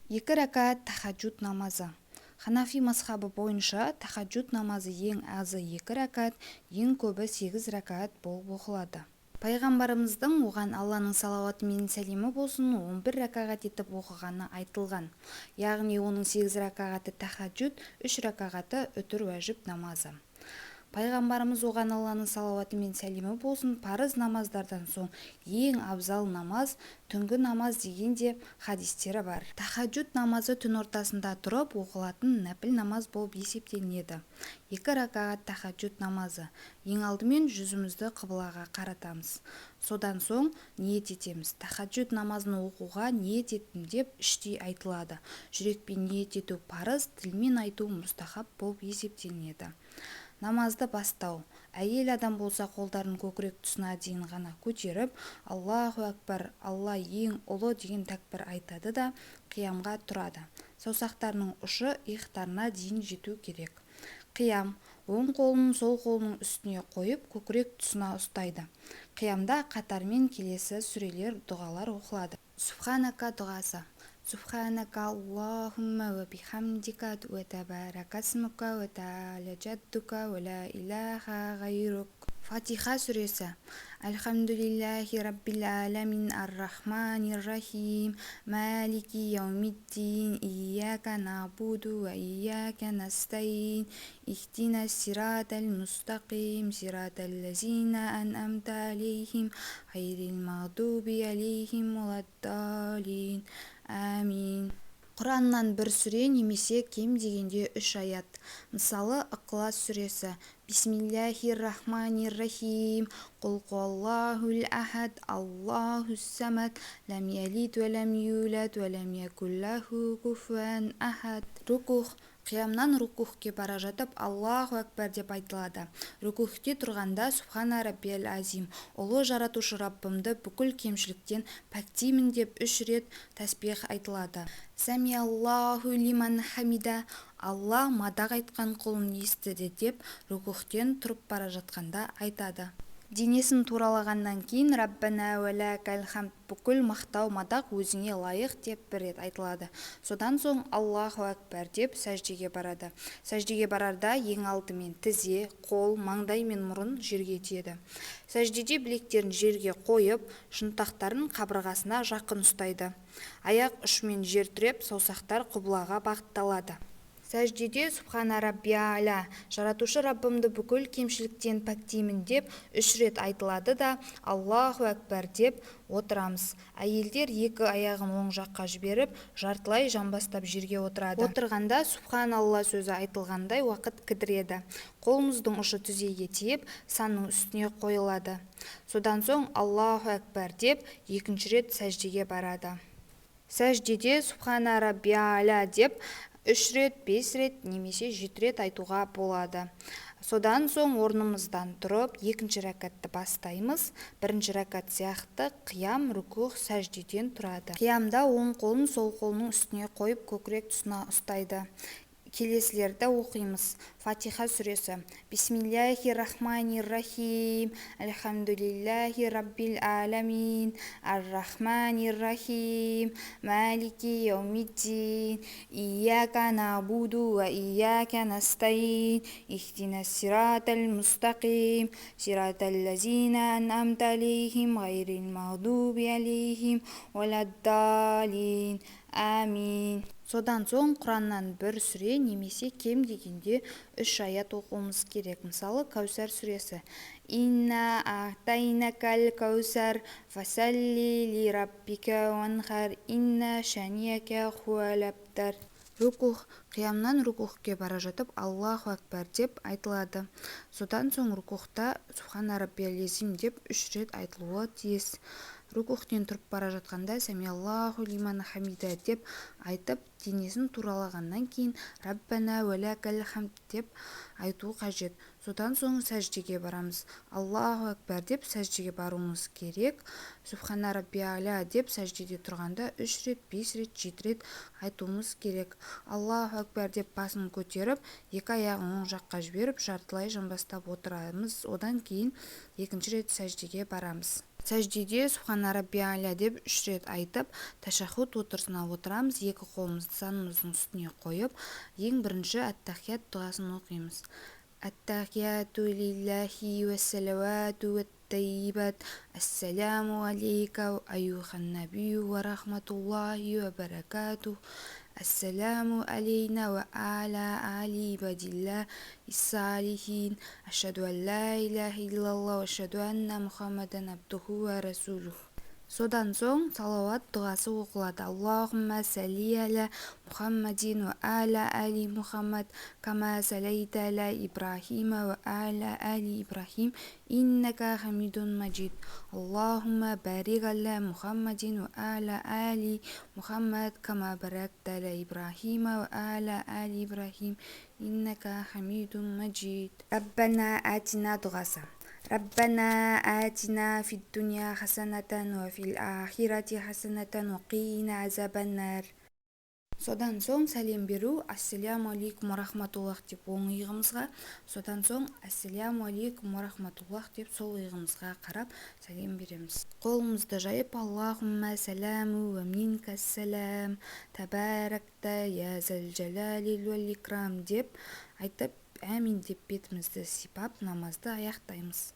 Екі рәкәәт тахаджуд намазы. Ханафи мазхабы бойынша тахаджуд намазы ең азы екі рәкәәт, ең көбі сегіз рәкәәт болып оқылады. Пайғамбарымыздың, оған Алланың салауаты мен сәлемі болсын, 11 рәкағат етіп оқығаны айтылған. Яғни оның сегіз рәкағаты тахаджуд, үш рәкағаты үтір уәжіп намазы. Пайғамбарымыз, оған Алланың салауаты мен сәлемі болсын, парыз намаздардан соң ең абзал намаз түнгі намаз деген де хадистері бар. Тахаджуд намазы түн ортасында тұрып оқылатын нәпіл намаз болып есептелінеді. Екі рәкағат тахаджуд намазы. Ең алдымен жүзімізді қыбылаға қаратамыз. Содан соң ниет етеміз. Тахаджуд намазын оқуға ниет еттім деп іштей айтылады. Жүрекпен ниет ету парыз, тілмен айту мұстахаб болып есептелінеді. Намазды бастау. Әйел адам болса, қолдарын көкірек тұсына дейін ғана көтеріп, Аллаху акбар, Алла ең ұлы деген тәкбір айтады да, қиямға тұрады. Саусақтарының ұшы иықтарына дейін жету керек. Қиям. Оң қолын сол қолының үстіне қойып, көкірек тұсына ұстайды. Қиямда қатармен келесі сүрелер, дұғалар оқылады. Субханака дұғасы. Субханака Аллахумма ва бихамдика ва табарака исмука ва тааля джаддука ва ла илаха гайрук. Фатиха сүресі. Альхамдулиллахи раббил аламин, ар-рахманир рахим, малики яумиддин, ияка набуду ва ияка настаин, ихдина сиратал мустақим, сиратал лазина ан'амта алейхим, ғайрил мағдуби алейхим уаладдалин. Әмин. Құраннан бір сүре немесе кем дегенде үш аят. Мысалы, Ықылас сүресі. Бисмиллахир-рахманир-рахим. Құл хуаллахул ахад, Аллахус самад, лам ялид ва лам юлад ва лам якул лаху куфуан ахад. Рукух. Қиямнан рукухке бара жатып, Аллаху акбар деп айтылады. Рукухте тұрғанда Субхана раббиял азим, ұлы жаратушы Раббымды бүкіл кемшіліктен пәктеймін деп үш рет тәсбих айтылады. Сәмиаллаху лиман хамида, Алла мадақ айтқан құлын естіді деп рукухтен тұрып бара жатқанда айтады. Денесін туралағаннан кейін Раббана уә хамд, бүкіл мақтау, мадақ өзіңе лайық деп бір рет айтылады. Содан соң Аллаху акбар деп сәждеге барады. Сәждеге барарда ең алдымен тізе, қол, маңдай мен мұрын жерге тиеді. Сәждеде білектерін жерге қойып, шынтақтарын қабырғасына жақын ұстайды. Аяқ ұшымен жер тіреп, саусақтар құбылаға бағытталады. Сәждеде Субхана раббия, жаратушы Раббымды бүкіл кемшіліктен пәктеймін деп үш рет айтылады да, Аллаху акбар деп отырамыз. Әйелдер екі аяғын оң жаққа жіберіп, жартылай жамбастап жерге отырады. Отырғанда Субханалла сөзі айтылғандай уақыт кідіреді. Қолымыздың ұшы тізеге тиіп, санның үстіне қойылады. Содан соң Аллаху акбар деп екінші рет сәждеге барады. Сәждеде Субхана раббия деп үш рет, бес рет немесе жеті рет айтуға болады. Содан соң орнымыздан тұрып, екінші рәкатты бастаймыз. Бірінші рәкат сияқты қиям, рукух, сәждеден тұрады. Қиямда оң қолын сол қолының үстіне қойып, көкірек тұсына ұстайды. Келесілерді оқимыз. Фатиха сүресі. Бисмиллахи рахмани рахим, альхамдулиллахи раббил аламин, ар-рахмани рахим, малики яумиддин, ияка набуду ва ияка настаин, ихдина сиратал мустақим, сиратал лазина ан'амта алейхим, ғайрил мағдуби алейхим уаладдалин. Әмин. Содан соң Құраннан бір сүре немесе кем дегенде үш аят оқуымыз керек. Мысалы, Кәусар сүресі. Инна ағтайнакал кәусар, фасалли ли раббика уанхар, инна шанияка хуал абтар. Рукух. Қиямнан рукухке бара жатып, Аллаху акбар деп айтылады. Содан соң рукухта Субхана раббиял деп үш рет айтылуы тиіс. Рукухтен тұрып бара жатқанда Сәмиаллаху лиман хамида деп айтып, денесін туралағаннан кейін Раббана уәләкәл хамд деп айту қажет. Содан соң сәждеге барамыз. Аллаху акбар деп сәждеге баруымыз керек. Субхана раббияля деп сәждеде тұрғанда үш рет, бес рет, жеті рет айтуымыз керек. Аллаху акбар деп басын көтеріп, екі аяғын оң жаққа жіберіп, жартылай жамбастап отырамыз. Одан кейін екінші рет сәждеге барамыз. Сәждеде Субхана рабби деп үш рет айтып, тәшәххуд отырысына отырамыз. Екі қолымызды санымыздың үстіне қойып, ең бірінші Әттахият дұғасын оқимыз. Әттахияту лиллахи уассалауату уаттайибат. Ассаляму алейка аюхан набию ва рахматуллахи ва баракатух. Ассаляму алейна ва аля али ибадилля иссалихин. Ашхаду ан ла иляха иллаллах ва ашхаду анна Мухаммадан абдуху ва расулух. Содан соң салауат дұғасы оқылады. Аллахумма салли аля Мухаммадин ва аля али Мухаммад, кама салайта аля Ибрахима ва аля али Ибрахим, иннака хамидун мажид. Аллахумма барик аля Мухаммадин ва аля али Мухаммад, кама баракта аля Ибрахима ва аля али Ибрахим, иннака хамидун мажид. Раббана атина дұғасы. ربنا آتنا في الدنيا حسنة وفي الآخرة حسنة وقنا عذاب النار. Содан соң сәлем беру. Ассаляму алейкум рахматуллах деп оң иығымызға, содан соң Ассаляму алейкум рахматуллах деп сол иығымызға қарап сәлем береміз. Қолымызды жайып, Аллахумма саламу ва минкассалам, табаракта я зал жалали уәл икрам деп айтып, әмин деп бетімізді сипап, намазды аяқтаймыз.